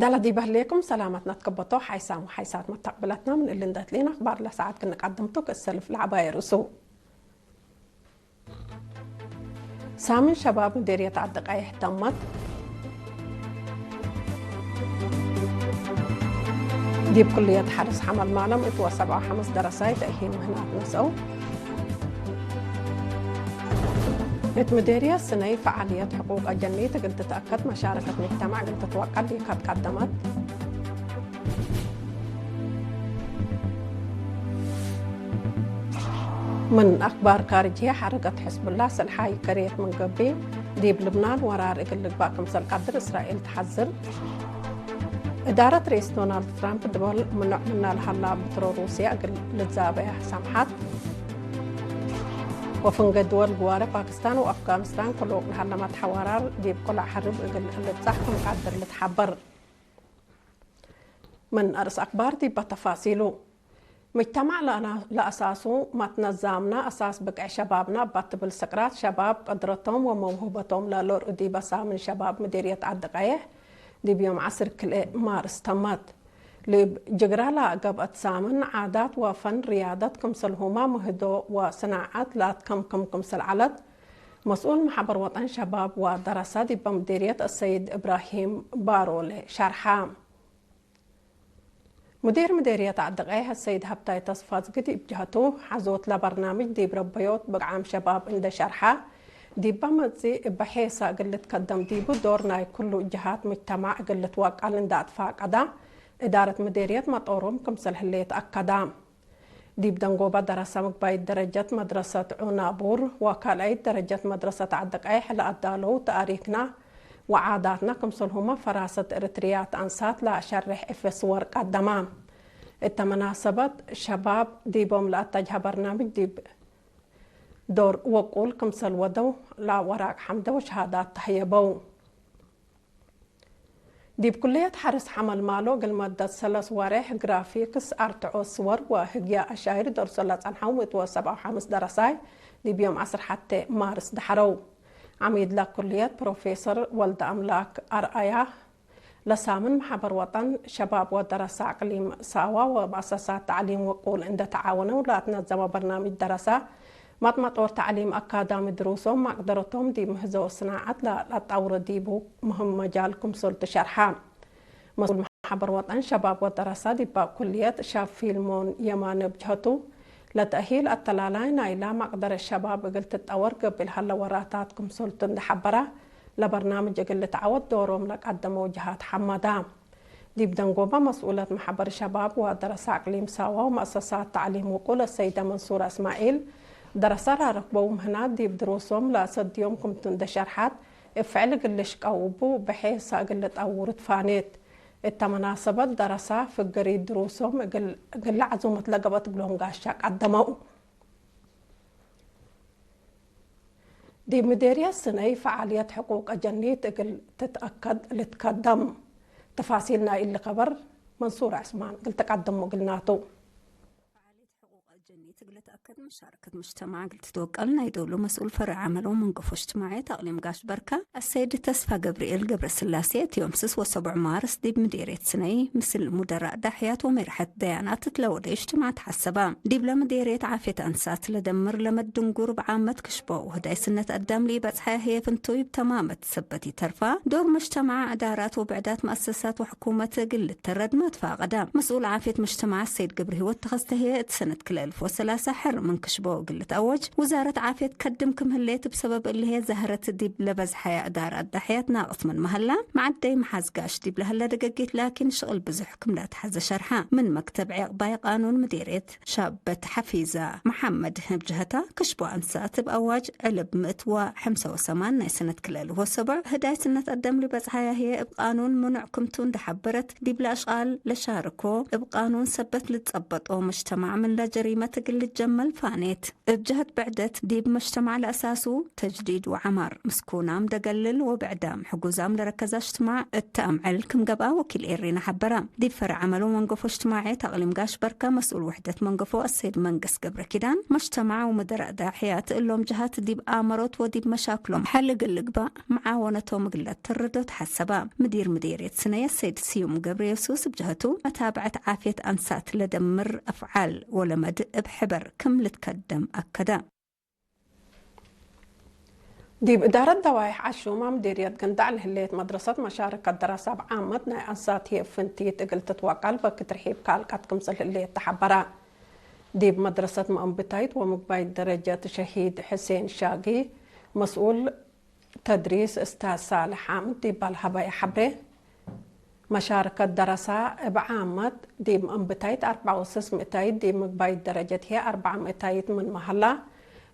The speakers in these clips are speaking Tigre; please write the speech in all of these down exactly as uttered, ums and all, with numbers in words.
ዳላ ዲበ ህሌኩም ሰላመትነ ትከበቶ ሓይሳም ወሓይሳት መተቅብለትነ፣ ምን እሊ እንዴ ትሌነ አክባር ለሰዓት ክእነ ቀድምቱ ክእሰልፍ ለዐባየ ርእሱ። ሳምን ሸባብ ምዴርየት ዐዲ ቀይሕ ተመት። ዲብ ክልየት ሐርስ ሐመልማሎም እት ወሰብዓ ወሐምስ ደረሳይ ተእሂል ምህናት ነስአው። እት ምዴርየት ስነይ ፈዓልየት ሕቁቅ አጀኒት እግል ትትአከድ መሻረከት ሙጅተማዕ እግል ትትወቀል ኢከት ቀደመት። ምን አክባር ካርጅየ፣ ሐረከት ሕዝብላህ ሰልሓይ ከሬት ምን ገብእ፣ ዲብ ልብናን ወራር እግል ልግባእ ክምሰል ቀድር እስራኤል ተሐዝር። እዳረት ርኢስ ዶናልድ ትራምፕ ድበል ምኑዕ ምና ለሀላ ብትሮ ሩስየ እግል ልትዛበየ ሰምሐት። ወፍንጌ ድወል ግዋረ ፓክስታን ወአፍጋኒስታን ክሉቅ ለሀለ መትሐ ወራር ዲብ ቁለዕ ሐርብ እግል ልብጸሕ ክም ቀድር ልትሐበር። ምን አርእስ አክባር ዲበ ተፋሲሉ። ሙጅተማዕ ለአና-፣ ለአሳሱ መትነዛምና አሳስ ብቅዕ ሸባብና እባ ትብል ስቅራት ሸባብ ቅድረቶም ወመውህበቶም ለለርኡ ዲበ ሳምን ሸባብ ምዲርየት ዐዲ ቀየሕ ዲብ ዮም ዐስር ክልኤ ማርስ ተመት። ልብ ጅግራ ለገብአት ሳምን ዓዳት ወፈን ርያደት ክምሰልሁመ ምህዶ ወስናዐት ለአትከምክም ክምሰል ዐለት መስኡል መሐበር ወጠን ሸባብ ወደረሰ ዲበ ምዲርየት አሰይድ እብራሂም ባሮለ ሸርሐ። ሙዲር ምዴርየት ዐዲ ቀይሕ አሰይድ ሀብታይ ተስፋዝጊ ዲብ ጀህቱ፣ ሐዞት ለበርናምጅ ዲብ ረበዮት ብቅዓም ሸባብ እንዴ ሸርሐ፣ ዲበ መጽእ እበ ሔሰ እግል ልትከደም ዲቡ ዶር ናይ ኩሉ ጀሃት ሙጅተማዕ እግል ልትወቀል እንዴ አትፋቀደ፣ እዳረት ምዴርየት መጦሮም ክምሰል ህሌት አከደ። ዲብ ደንጎበ ደረሰ ምግባይት ደረጀት መድረሰት ዑናቡር ወካልአይት ደረጀት መድረሰት ዐዲ ቀይሕ ለአዳለው ተአሪክና ወዓዳትና ክምሰልሁመ ፈራሰት እርትርያት አንሳት ለአሸርሕ እፌ ስወር ቀደመ። እተ መናሰበት ሸባብ ዲቦም ለአተጅሀ በርናምጅ ዲብ ዶር ወቁል ክምሰል ወደው ለወራቅ ሐምደ ወሸሃዳት ተህየበው። ዲብ ኩልየት ሐርስ ሐመልማሎ እግል መደት ሰለስ ወሬሕ ግራፊክስ፣ አርትዖ ስወር ወህግየ አሻይር ደርሶ ለጸንሐው ምእት ወሰብዓ ወሐምስ ደረሳይ ዲብ ዮም ዐስር ሐቴ ማርስ ደሐረው። ዐሚድ ለኩልየት ፕሮፌሰር ወልደአምላክ አርአያ ለሳምን መሐበር ወጠን ሸባብ ወደረሰ አቅሊም ሳዋ ወመአሰሳት ተዕሊም ወቁል እንዴ ተዓወነው ለአትነዘመ በርናምጅ ደረሰ መጥመጦር ተዕሊም አካዳሚ ድሩሶም መቅደረቶም ዲብ ምህዞ ስናዐት ለለአጣውረ ዲቡ ምህም መጃል ክምሰል ትሸርሐ። መስኡል መሐበር ወጠን ሸባብ ወደረሰ ዲበ ኩልየት ሻብ ፊልሞን የማነ እብ ጀህቱ፣ ለተእሂል አተላላይ ናይላ መቅደረት ሸባብ እግል ትጠወር ገብእ ለሀለ ወራታት ክምሰልቱ እንዴ ሐበረ፣ ለበርናምጅ እግል ልትዐወት ዶሮም ለቀደመው ጀሃት ሐመደ። ዲብ ደንጎበ መስኡለት መሐበር ሸባብ ወደረሰ አቅሊም ሳዋ ወመአሰሳት ተዕሊም ውቁል አሰይደ መንሱረ እስማዒል፣ ደረሰ ለረክበው ምህናት ዲብ ድሩሶም ለአሰድዮም ክምቱ እንዴ ሸርሐት፣ እብ ፍዕል እግል ልሽቀው እቡ ብሔሰ እግል ልጠውሩ ትፋኔት። እተ መናሰበት ደረሰ ፍግሪት ድሩሶም እግል፣ እግል ለዐዙመት ለገብአት እግሎም ጋሻ ቀደመው። ዲብ ምዴርየት ስነይ ፈዓልየት ሕቁቅ አጀኒት እግል ትትአከድ ልትከደም። ተፋሲል ናይ እሊ ከበር መንሱር ዐስማን እግል ተቀድሞ እግልናቱ። ፈዓልየት ሕቁቅ አጀኒት እግል ልትአከድ መሻረከት ሙጅተማዕ እግል ትትወቀል ናይ ዶሉ መስኡል ፈርዕ ዐመል ወመንገፎ እጅትማዕየት አቅሊም ጋሽ በርከ አሰይድ ተስፋ ገብርኤል ገብረስላሴ እት ዮም ስስ ወሰቡዕ ማርስ ዲብ ምዴርየት ስነይ ምስል ሙደራእ ዳሕያት ወሜርሐት ደያናት እት ለወደ እጅትማዕ ተሐሰበ። ዲብለ ምዴርየት ዓፍየት አንሳት ለደምር ለመድንጉር እብ ዓመት ክሽቦ ወህዳይ ስነት አዳም ለኢበጽሐ ህዬ ፍንቱይ እብ ተማመት ሰበት ኢተርፋ፣ ዶር መጅተማዕ፣ እዳራት ወብዕዳት መአሰሳት ወሕኩመት እግል ልተረድ መትፋቀደ። መስኡል ዓፍየት መጅተማዕ ሰይድ ገብረሂወት ተኸስተ ህዬ እት ሰነት ክልኤ አልፍ ወሰላሳ ሕር ምን ክሽቦ እግል ልትአወጅ ውዛረት ዓፍየት ከድም ክም ህሌት እብ ሰበብ እሊ ህዬ ዛህረት ዲብ ለበዝሐየ እዳራት ዳሕያት ናቅስ ምንመ ሀላ፣ መዐደይ መሓዝጋሽ ዲብ ለሀለ ደገጊት ላኪን ሽቅል ብዙሕ ክም ለአትሐዘ ሸርሐ። ምን መክተብ ዔቅባይ ቃኑን ምዴርየት ሻበት ሐፊዘ መሐመድ እብ ጀህታ፣ ክሽቦ አንሳት እብ አዋጅ ዕልብ ምእት ወሐምሳ ወሰማን ናይ ሰነት ክልኤ አልፍ ወሰቡዕ ህዳይ ስነት አዳም ለኢበጽሐያ ህዬ እብ ቃኑን ምኑዕ ክምቱ እንዴ ሐበረት፣ ዲብለ አሽቃል ለሻርኮ እብ ቃኑን ሰበት ልትጸበጦ መጅተማዕ ምንለ ጀሪመት ልትጀመል ፋኔት። እብ ጀህት ብዕደት፣ ዲብ መጅተማዕ ለአሳሱ ተጅዲድ ወዐማር፣ ምስኩናም ደገልል ወብዕዳም ሕጉዛም ለረከዘ እጅትማዕ እት አምዕል ክም ገብአ ወኪል ኤሪና ሐበረ። ዲብ ፈርዕ ዐመል ወመንገፎ እጅትማዕየት አቅሊም ጋሽ በርከ መስኡል ውሕደት መንገፎ አሰይድ መንግስ ገብረኪዳን፣ መጅተማዕ ወመደረእ ዳሕያት እሎም ጀሃት ዲብ አመሮት ወዲብ መሻክሎም ሐል እግል ልግባእ መዓወነቶም እግል ለተርዶ ተሐሰበ። ምዲር ምዴርየት ስነየ ሰይድ ስዩም ገብረየሱስ እብ ጀህቱ፣ መታብዐት ዓፍየት አንሳት ለደምር አፍዓል ወለመድ እብ ሕበር ክም ልትከደም አከደ። ዲብ እዳረት ደዋይሕ አሹመ ምዴርየት ገንዳዕ ለህሌት መድረሰት መሻረከት ደረሰ እብ ዓመት ናይ አንሳት ህዬ እብ ፍንቲት እግል ትትወቀል በክት ርሒብ ካልቀት ክምሰል ህሌት ተሐበረ። ዲብ መድረሰት መአንብታይት ወምግባይት ደረጀት ሸሂድ ሕሴን ሻጊ መስኡል ተድሪስ እስታዝ ሳልሕ ሓምድ ዲብ ባልሀበየ ሐብሬ፣ መሻርከት ደረሳ እብ ዓመት ዲብ እምብታይት አርበዕ ወስስ ምእታይት፣ ዲብ ምግባይት ደረጀት ህዬ አርበዕ ምእታይት ምንመ ሀላ፣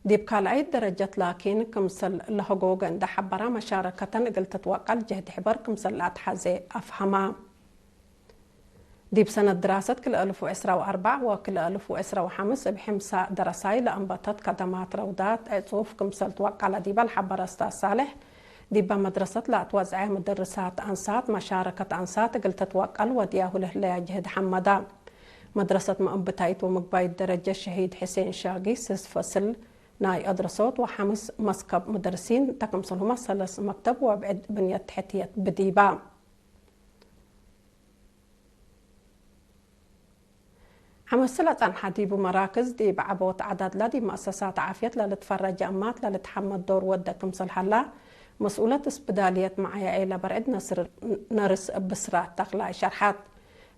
ዲብ ካልኣይት ደረጀት ላኪን ክምሰል ለሀጎገ እንዴ ሐበራ፣ መሻረከተን እግል ትትወቀል ጀህድ ሕበር ክምሰል ለአትሐዜ አፍሀማ። ዲብ ሰነት ድራሰት ክልኤ አልፍ ወዕስራ ወአርበዕ ወክልኤ አልፍ ወዕስራ ወሐምስ እብ ሕምሳ ደረሳይ ለአንበተት ከደማት ረውዳት ዕጹፍ ክምሰል ትወቀለ ዲበ ለሐበረ እስታዝ ሳልሕ፣ ዲበ መድረሰት ለአትወዝዐ ምድርሳት አንሳት መሻረከት አንሳት እግል ትትወቀል ወድያሁ ለህለያ ጅህድ ሐመዳ። መድረሰት መአንብታይት ወምግባይት ደረጀት ሸሂድ ሕሴን ሻጊ ስስ ፈስል ናይ አድረሶት ወሐምስ መስከብ ምደርሲን ተ፣ ክምሰልሁመ ሰለስ መክተብ ወብዕድ ብንየት ተሕትየት ብዲባ። ዐመስ ለጸንሐ ዲቡ መራክዝ ዲብ ዐቦት ዐዳድላ ዲብ መአሰሳት ዓፍየት ለልትፈረጀ እማት ለልትሐመድ ዶር ወደ ክምሰል ሀላ፣ መስኡለት እስብዳልየት መዓያኤ ለበርዕድ ነስር፣ ነርስ ብስራት ተክላይ ሸርሐት።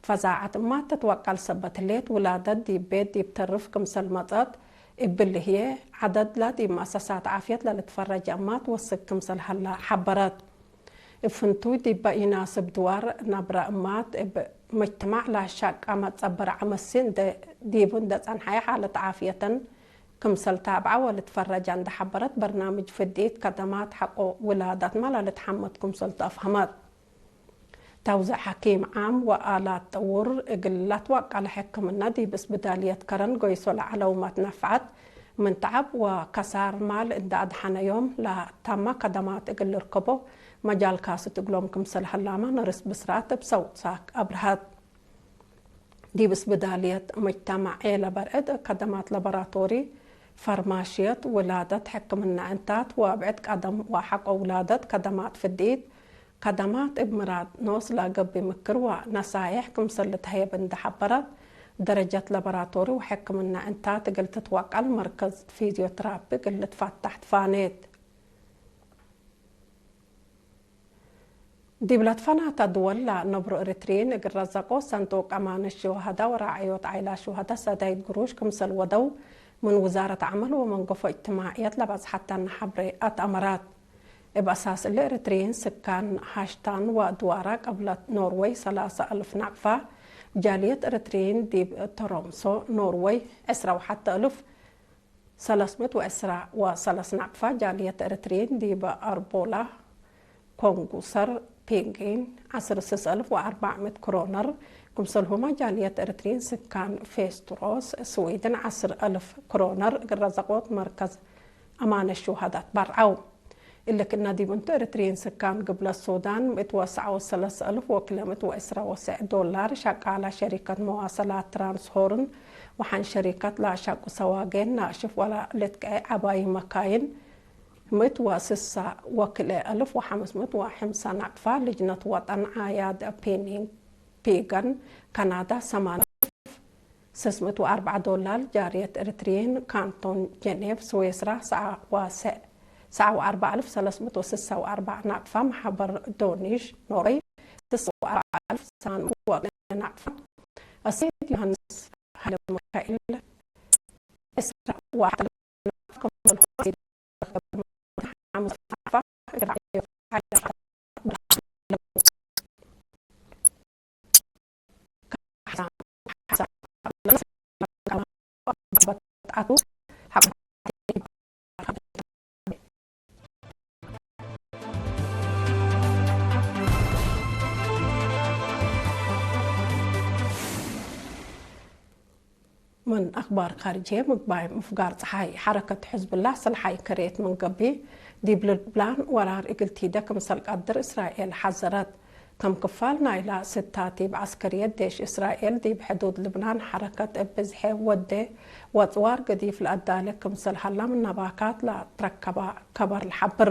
ፈዛዐት እማት ትትወቀል ሰበት ህሌት፣ ውላደት ዲብ ቤት ዲብ ተርፍ ክምሰል መጸት እብሊ ህዬ፣ ዐዳድላ ዲብ መአሰሳት ዓፍየት ለልትፈረጀ እማት ወስክ ክምሰል ሀላ ሐበረት። እብ ፍንቱይ ዲበ ኢናስብ ድዋር ነብረ እማት እብ መጅተማዕ ለአሻቀ መትጸብር ዐመሲ እንዴ፣ ዲቡ እንዴ ጸንሐየ ሓለት ዓፍየተን ክምሰል ታብዐ ወልትፈረጀ እንዴ ሐበረት፣ በርናምጅ ፍድኢት ከደማት ሐቆ ውላዳትመ ለልትሐመድ ክምሰል ተአፍሀመት። ተውዘዕ ሐኪም ዓም ወአላት ጥውር እግል ለትወቀለ ሕክምነ ዲብ እስብዳልየት ከረን ገይሶ ለዐለው መትነፍዐት፣ ምን ተዐብ ወከሳር ማል እንዴ አድሐነዮም ለታመ ከደማት እግል ልርከቦ መጃል ካስት እግሎም ክምሰል ሀላመ ነርስ ብስራት እብ ሰውሳክ አብርሀት። ዲብ እስብዳልየት መጅተማዕ ኤለ በርዕድ ከደማት ለበራቶሪ፣ ፈርማሽየት፣ ውላደት፣ ሕክምነ ዕንታት ወብዕድ ቀደም ወሐቆ ውላደት ከደማት ፍድኢት፣ ከደማት እብ ምራድ ኖስ ለገብእ ምክር ወነሳይሕ ክምሰል ልትሀየብ እንዴ ሐበረት፣ ደረጀት ለበራቶሪ ወሕክምነ ዕንታት እግል ትትወቀል መርከዝ ፊዝዮትራፒ እግል ልትፈታሕ ትፋኔት። ዲብ ለትፈናተ ድወል ለነብሮ ኤሪትርዪን እግል ረዘቆ ሰንዱቅ አማነት ሹሀዳ ወራዕዮት ዓይላት ሹሀዳ ሰዳይት ግሩሽ ክምሰል ወደው ምን ውዛረት ዐመል ወመንገፎ እጅትማዕየት ለበጽሐተነ ሐብሬ አትአመራት። እብ አሳስ እሊ ኤሪትርዪን ስካን ሃሽታን ወአድዋራ ቀብለት ኖርወይ ሰላሳ አልፍ ናቅፋ፣ ጃልየት ኤሪትርዪን ዲብ ቶሮምሶ ኖርወይ ዕስራ ወሐተ አልፍ ሰለስ ምእት ወዕስራ ወሰለስ ናቅፋ፣ ጃልየት ኤሪትርዪን ዲብ አርቦላ ኮንጉሰር ፔንጊን ዐስር ስስ አልፍ ወአርበዕ ምእት ክሮነር፣ ክምሰልሁመ ጃልየት ኤሪትርዪን ስካን ፌስትሮስ ስዊድን ዐስር አልፍ ክሮነር እግል ረዘቆት መርከዝ አማነት ሹሀዳት በርዐው። እሊ ክእነ ዲብ እንቱ ኤሪትርዪን ስካን ግብለት ሱዳን ምእት ወሰዓ ወሰለስ አልፍ ወክልኤ ምእት ወዕስራ ወሰዕ ዶላር፣ ሸቃላ ሸሪከት መዋሰላት ትራንስሆርን ወሐን ሸሪከት ለአሻቁ ሰዋጌን ናሽፍ ወለልትቀኤ ዐባዪ መካይን ምእት ወስሳ ወክልኤ አልፍ ወሐምስ ምእት ወሐምሳ ናቅፋ፣ ልጅነት ወጠን ዓያድ ፒኒንግ ፒገን ካናዳ ሰማንያ ስስ ምእት ወአርበዕ ዶላር፣ ጃርየት ኤሪትርዪን ካንቶን ጀኔቭ ስዊስራ ሰዓ ወሰ-፣ ሰዓ ወአርበዕ አልፍ ሰለስ ምእት ወስሳ ወአርበዕ ናቅፋ፣ መሓበር ዶኒሽ ኖርወይ ስሳ ወአርበዕ አልፍ ሰማንያ ወክልኤ ናቅፋ፣ አሰይድ ዮሃንስ ሀይለሚካኤል ዕስራ ወአርበዕ አልፍ ምን አክባር ካርጅየ፣ ምግባይ ምፍጋር ጸሓይ፣ ሐረከት ሕዝብላህ ስልሓይ ከሬት ምን ገብእ፣ ዲብ ልብናን ወራር እግል ቲደ ክምሰል ቀድር እስራኤል ሐዘረት። ከም ክፋል ናይላ ስታቲብ ዐስከርየት ዴሽ እስራኤል ዲብ ሕዱድ ልብናን ሐረከት እብ ብዝሐ ወዴ ወጽዋር ገዲፍ ለአዳለ ክምሰል ሀላ ምን ነባካት ለአትረከባ ከበር ለሐብር።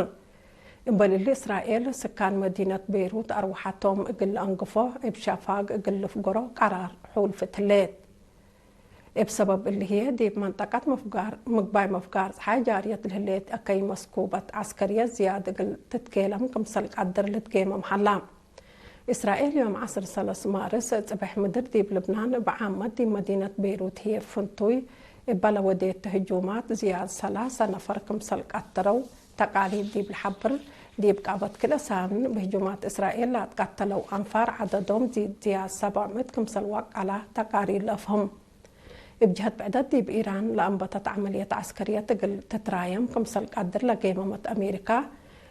እምበል እሊ እስራኤል ስካን መዲነት ቤሩት አርወሐቶም እግል ለአንግፎ እብ ሸፋግ እግል ልፍገሮ ቀራር ሑልፍት ህሌት። እብ ሰበብ እሊ ህዬ፣ ዲብ መንጠቀት መፍጋር፣ ምግባይ መፍጋር ጸሓይ ጃርየት ለህሌት አከይ መስኩበት ዐስከርየት ዝያድ እግል ትትኬለም ክምሰል ቀድር ልትጌመም ሀላ። እስራኤል ዮም ዐስር ሰለስ ማርስ ጽብሕ ምድር ዲብ ልብናን እብ ዓመት ዲብ መዲነት ቤሩት ህዬ ፍንቱይ እበ ለወዴት ህጁማት ዝያድ ሰላሰ ነፈር ክምሰል ቀተለው ተቃሪር ዲብ ለሐብር፣ ዲብ ቃበት ክልኤ ሳምን ብህጁማት እስራኤል ለአትቀተለው አንፋር ዐደዶም ዚድ ዝያድ ሰብዕ ምእት ክምሰል ወቀላ ተቃሪር ለአፍህም። እብ ጀህት ብዕደት ዲብ ኢራን ለአንበተት ዐመልየት ዐስከርየት እግል ትትራየም ክምሰል ቀድር ለጌመመት አሜሪካ፣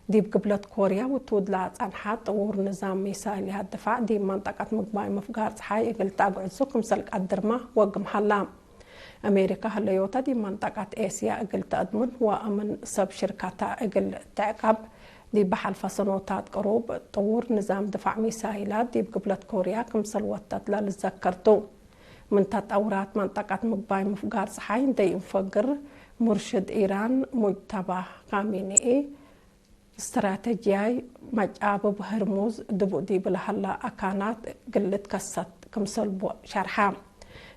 ዲብ ግብለት ኮርያ ውቱድ ለአጸንሐት ጥዉር ንዛም ሚሳይልያት ድፋዕ ዲብ መንጠቀት ምግባይ ምፍጋር ጸሓይ እግል ተአግዕዙ ክምሰል ቀድርመ ወግም ሀላ። አሜሪካ ህለዮተ ዲብ መንጠቀት ኤስያ እግል ተአድምን ወአምን ሰብ ሽርከታ እግል ትዕቀብ፣ ዲብ ሐልፈ ሰኖታት ቅሩብ ጥዉር ንዛም ድፋዕ ሚሳይላት ዲብ ግብለት ኮርያ ክምሰል ወተት ለልዘከር ቱ። ምን ተጠውራት መንጠቀት ምግባይ ምፍጋር ጸሓይ እንዴ ኢንፈግር፣ ሙርሽድ ኢራን ሙጅተባ ካሚኒኢ፣ እስትራተጅያይ መጫብብ ህርሙዝ ድቡእ ዲብ ለሀላ አካናት እግል ልትከሰት ክምሰል ቡ ሸርሐ።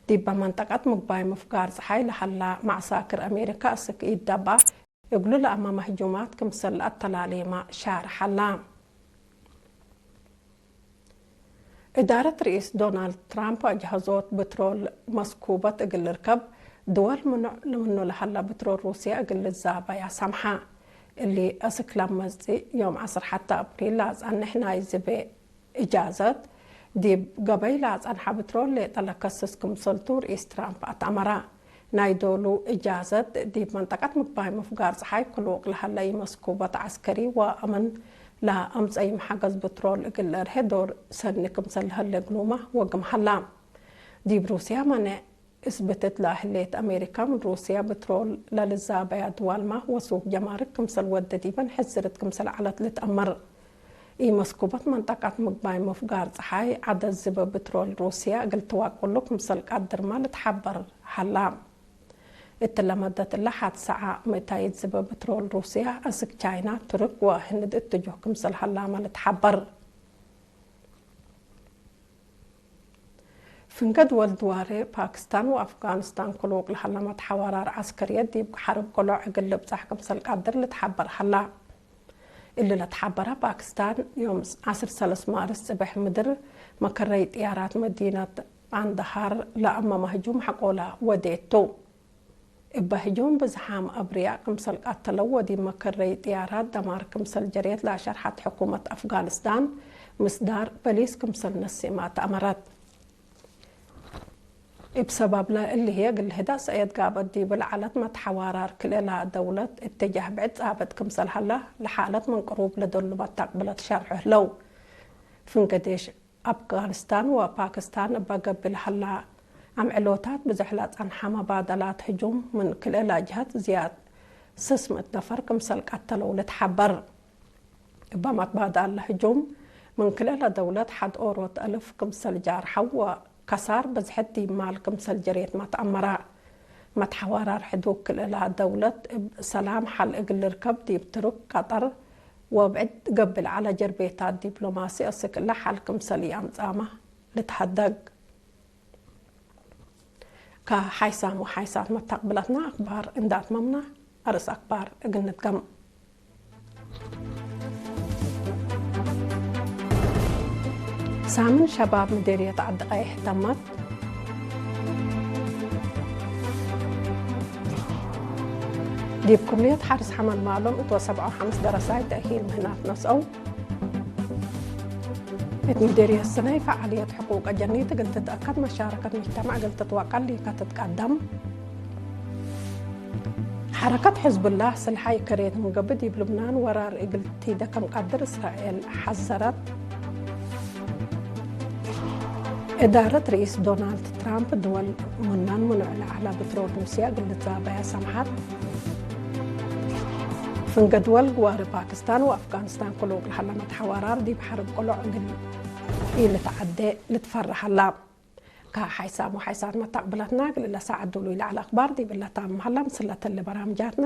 ዲበ መንጠቀት ምግባይ ምፍጋር ጸሓይ ለሀላ መዐሳክር አሜሪካ እስክ ኢደባ እግሉ ለአመመ ህጁማት ክምሰል ለአተላሌመ ሻርሐ ሀላ። እዳረት ርኢስ ዶናልድ ትራምፕ አጅሀዞት ብትሮል መስኩበት እግል ልርከብ፣ ድወል ምኑዕ ምኑ ለሀላ ብትሮል ሩስየ እግል ልዛበያ ሰምሐ። እሊ አስክ ለመጽእ ዮም ዐስር ሐተ አፕሪል ለአጸንሕ ናይ ዝቤ እጃዘት፣ ዲብ ገበይ ለአጸንሐ ብትሮል ሌጠ ለከስስ ክምሰልቱ ርኢስ ትራምፕ አትአመረ። ናይ ዶሉ እጃዘት ዲብ መንጠቀት ምግባይ ምፍጋር ጸሓይ ክሉቅ ለሀለ ኢመስኩበት ዐስከሪ ወአምን ለአምጸይም ሐገዝ ብትሮል እግል ለርሄ ዶር ሰኒ ክምሰል ለሀለ እግሉመ ወግም ሀላ። ዲብ ሩስያ መኔዕ እስብትት ለህሌት አሜሪካ ምን ሩስያ ብትሮል ለልዛበያ ድዋልመ ወሱግ ጀማርክ ክምሰል ወደ ዲበን ሕዝርት ክምሰል ዐለት ልትአመር። ኢመስኩበት መንጠቀት ምግባይ ምፍጋር ጸሓይ ዐደድ ዝበ ብትሮል ሩስያ እግል ትዋቅሉ ክምሰል ቀድርመ ልትሐበር ሀላ። እትለ መደት እለ ሐት ሰዓ ምእታይት ዝበ ብትሮል ሩስያ አስክ ቻይና፣ ቱርክ ወህንድ እትጁህ ክምሰል ሀላመ ልትሐበር። ፍንገ ድወል ድዋሬ ፓክስታን ወአፍጋንስታን ክሉቅ ለሀለ መትሐወራር ዐስከርየት ዲብ ሐርብ ቅሎዕ እግል ልብጻሕ ክምሰል ቀድር ልትሐበር ሀላ። እሊ ለትሐበረ ፓክስታን፣ ዮም ዐስር ሰለስ ማርስ ጽብሕ ምድር መከረይ ጥያራት መዲነት አንደሃር ለአመመ ህጁም ሐቆለ ወዴት ቱ። እበ ህጁም ብዝሓም አብርያእ ክምሰል ቀተለው ወዲብ መከረይ ጥያራት ደማር ክምሰል ጀሬት ለአሸርሐት ሕኩመት አፍጋንስታን፣ ምስዳር በሊስ ክምሰል ነስእመ ተአመረት። እብ ሰባብለ እሊ ህዬ፣ እግል ህዳእ ሰእየት ጋብአት ዲብ ለዐለት መትሐዋራር ክልኤ ደውለት እትጃህ ብዕድ ጻብጥ ክምሰል ሀለ፣ ለሓለት ምን ቅሩብ ለደሉ መታቅብለት ሸርሑ ህለው። ፍንገ ዴሽ አፍጋንስታን ወፓክስታን እበ ገብእ ለሀላ አምዕሎታት ብዞሕ ለጸንሐ መባደላት ህጁም ምን ክልኤ ጅሀት ዝያድ ስስ ምእት ነፈር ክምሰል ቀተለው ልትሐበር። እበ መትባዳል ለህጁም ምን ክልኤ ደውለት ሐድ ኦሮት አልፍ ክምሰል ጃርሐው ወከሳር በዝሐት ዲብ ማል ክምሰል ጀሬትመ ተአመረ። መትሐዋራር ሕዱግ ክልኤ ደውለት እብ ሰላም ሐል እግል ልርከብ ዲብ ትሩክ፣ ቀጠር ወብዕድ ገብእ ለዐለ ጀርቤታት ዲፕሎማሲ አስክ እለ ሐል ክምሰል ኢአምጽአመ ልትሀደግ። ከሓይሳም ወሓይሳት መታቅብለትና አክባር እንደ አትመምና፣ አርእስ አክባር እግል ንድገም። ሳምን ሸባብ ምዴርየት ዐዲ ቀይሕ ተመት። ዲብ ክልየት ሐርስ ሐመልማሎም እት ወሰብዐ ወሐምስ ደረሳይ ተእሂል ምህናት ነስአው። እት ምዴርየት ስነይ ፈዓልየት ሕቁቅ አጀኒት እግል ትትአከድ፣ መሻረከት ሙጅተመዕ እግል ትትወቀል ሊከ ትትቀደም። ሐረከት ሕዝብላህ ስልሓ ኢከሬት ምን ገብእ ዲብ ልብናን ወራር እግል ቲደ ከም ቀድር እስራኤል ሐዘረት። እዳረት ርኢስ ዶናልድ ትራምፕ ድወል ምናን ምኑዕ ለዐለ ብትሮል ሩስየ እግል ልትዛበያ ሰምሐት። ፍንገ ድወል ግዋረ ፓክስታን ወአፍጋኒስታን ክሉ እግል ሀለመት ሐዋራር ዲብ ሐርብ ቅሎዕ እግል ኢልትዐዴ ልትፈረህ ሀላ። ከሐይሳም ወሐይሳት መታቅብለትና እግል ለሳዐት ዱሉይ ለዐለ አክባር ዲብ እለ ታምም ሀላ። ምስለ ተለ በራምጃትና